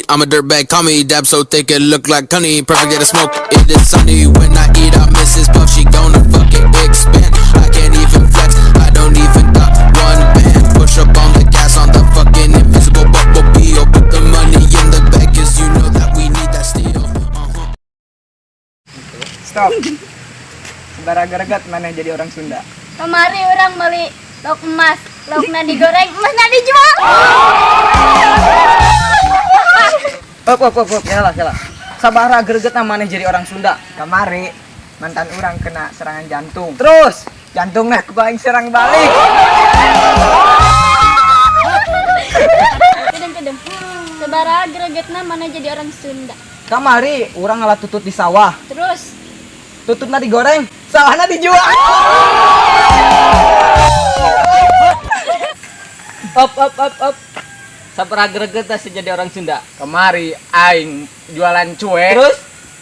I'm a dirtbag, call me dab so thick it look like honey. Perfect get a smoke, it is sunny. When I eat, I Mrs. Puff, she gonna fucking expand. I can't even flex, I don't even got one band. Push up on the gas on the fucking invisible bumblebee. Oh, put the money in the bag, 'cause you know that we need that steel. Uh-huh. Stop. Sabaraha greget maneh jadi orang Sunda? Kamari urang meuli lauk emas, laukna digoreng, emasna dijual. Up, up, up, up. Kela, kela. Sabaraha gregetna maneh jadi orang Sunda? Kamari mantan urang kena serangan jantung. Terus, Jantungna ku aing serang balik. Kedeng kedeng. Sabaraha gregetna maneh jadi orang Sunda? Kamari urang ngalah tutut di sawah. Terus, Tututna digoreng, sawahna dijual. Up up up up. Sabaraha gregetna sih jadi orang Sunda? Kamari aing jualan cue. Terus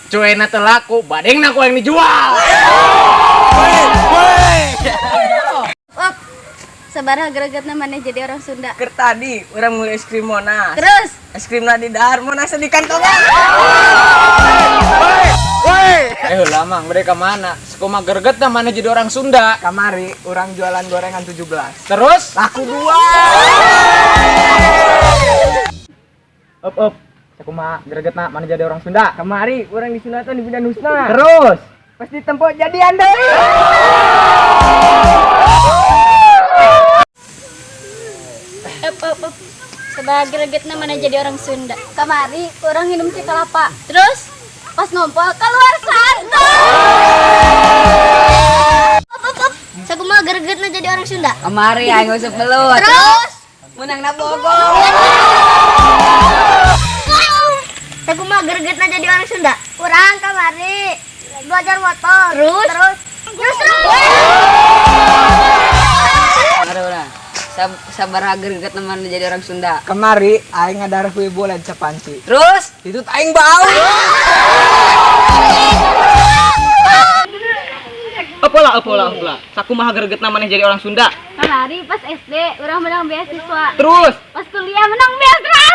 cuena teu laku, badengna ku aing dijual. Up. Sabaraha gregetna maneh jadi orang Sunda? Keur tadi urang meuli es krim Monas. Terus, Es krimna di dahar, Monas di kantongan. Eh lama, mereka mana? Sakumaha gregetna maneh jadi orang Sunda? Kamari urang jualan gorengan 17. Terus Laku dua. Up, up. Sakumaha gregetna maneh jadi orang Sunda? Kamari urang disunatan di Bidan Husna. Terus, Pas ditempo jadian deui. Up up up. Sabaraha gregetna maneh jadi orang Sunda? Kamari urang minum teh kelapa. Terus pas ngompol keluar santan. Up up up. Sakumaha gregetna jadi orang Sunda? Kamari aing nguseup belut. Terus, Meunangna bogor. Sakumaha gregetna jadi orang Sunda? Urang kamari belajar motor. Terus, terus, justru. Aduh, udah. Sabaraha gregetna maneh jadi orang Sunda? Kamari aing ngadahar kue bola di sapanci. Terus, Itu aing bau. Apa lah, apa lah, apa lah. Sakumaha gregetna maneh jadi orang Sunda? Kamari pas SD urang menang beasiswa. Terus, Pas kuliah menang beasiswa.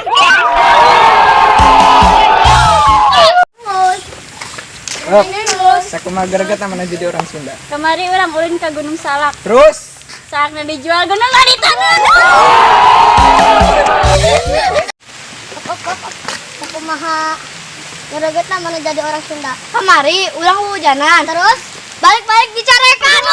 Up. Sakumaha gregetna maneh jadi orang Sunda? Kamari urang ulin ke Gunung Salak. Terus, Salakna dijual, gunungna ditanam. Sakumaha gregetna maneh jadi orang Sunda? Kamari urang hujanan. Terus balik-balik dicarekan.